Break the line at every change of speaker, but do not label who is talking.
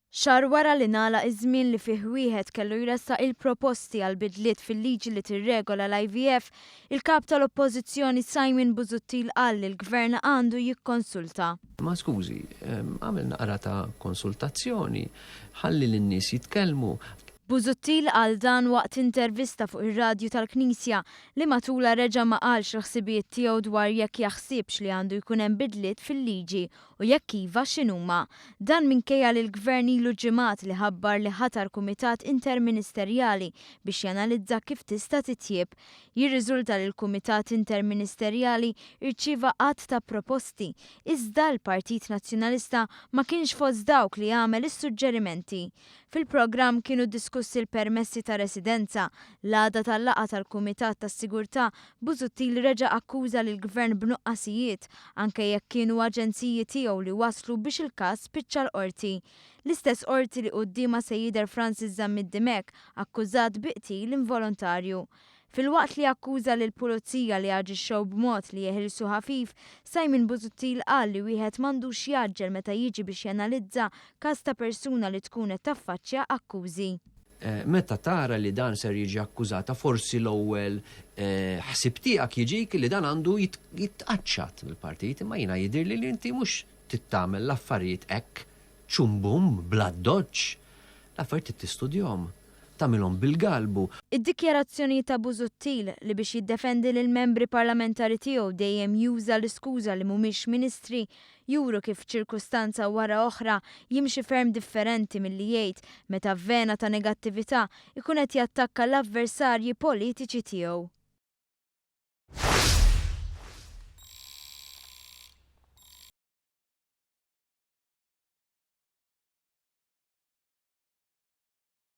Xahar wara li ngħalaq iż-żmien li fih wieħed kellu jressaq il-proposti għal bidliet fil-liġi li tirregola l-IVF, il-Kap tal-Oppożizzjoni Simon Busuttil qal li l-Gvern għandu jikkonsulta.
Ma skużi, agħmel naqra ta' konsultazzjoni, ħalli lin-nies jitkellmu.
Busuttil qal dan waqt intervista fuq ir-radju tal-Knisja li matulha reġa' ma qalx il-ħsibijiet tiegħu dwar jekk jaħsibx li għandu jkun hemm bidliet fil-liġi u jekk iva x'inhuma. Dan minkejja li l-Gvern ilu ġimgħat li ħabbar li ħatar kumitat interministerjali biex janalizza kif tista' titjieb. Jirriżulta li l-kumitat interministerjali rċieva għadd ta' proposti, iżda l-Partit Nazzjonalista ma kienx fost dawk li għamel is-suġġerimenti. Fil-programm kienu diskussi l-permessi ta' residenza. L-għada tal-laqgħa tal-Kumitat tas-Sigurtà, Busuttil reġa' akkuża lill-Gvern b'nuqqasijiet, anke jekk kienu aġenziji tiegħu li wasslu biex il-każ spiċċa l-Qorti. L-istess Qorti li quddiemha se jidher Francis Zammit Dimech, akkużat bi qtil involontarju. Filwaqt li akkuża lill-Pulizija li aġixxew b'mod li jeħilsu ħafif, Simon Busuttil qal li wieħed m'għandux jgħaġġel meta jiġi biex janalizza każ ta' persuna li tkun qed taffaċċja akkużi.
Meta tara li dan ser jiġi akkużata forsi l-ewwel ħsieb tiegħek jiġik li dan għandu jitqaċċat mill-partit imma jiena jidhirli li inti mhux trid tagħmel l-affarijiet hekk ċumbum bl-addoċċ. L-affarijiet trid tistudjahom. Tagħmilhom bil-galbu.
Id-dikjarazzjonijiet ta' Busuttil, li biex jiddefendi lill-membri parlamentari tiegħu dejjem juża l-iskuża li mhumiex ministri, juru kif ċirkustanza wara oħra jimxi ferm differenti milli jgħid meta f'vena ta' negattività jkun qed jattakka l-avversarji politiċi tiegħu.